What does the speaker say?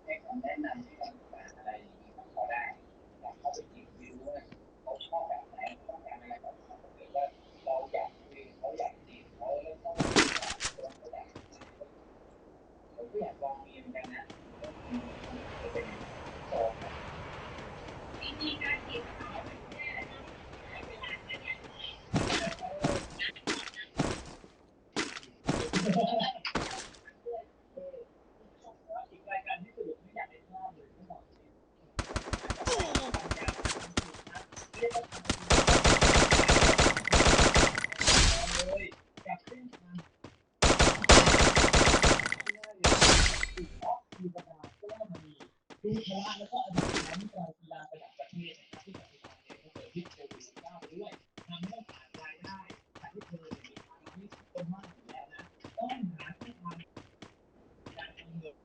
ให้คำแนะนำให้คำปรึกษาอะไรอย่างนี้ก็พอได้ แต่เข้าไปจีบไม่รู้ว่าเขาชอบแบบ ครูพละแล้วก็อดีตแชมป์ไตรกีฬาระดับประเทศนะครับที่ปัจจุบันเนี่ยก็เจอพิษโควิดสิบเก้าไปด้วยทำให้ต้องขาดรายได้แต่ที่เธอเนี่ยมีความคิดที่เพิ่มมากอยู่แล้วนะต้องหาช่องทางการทำเงิน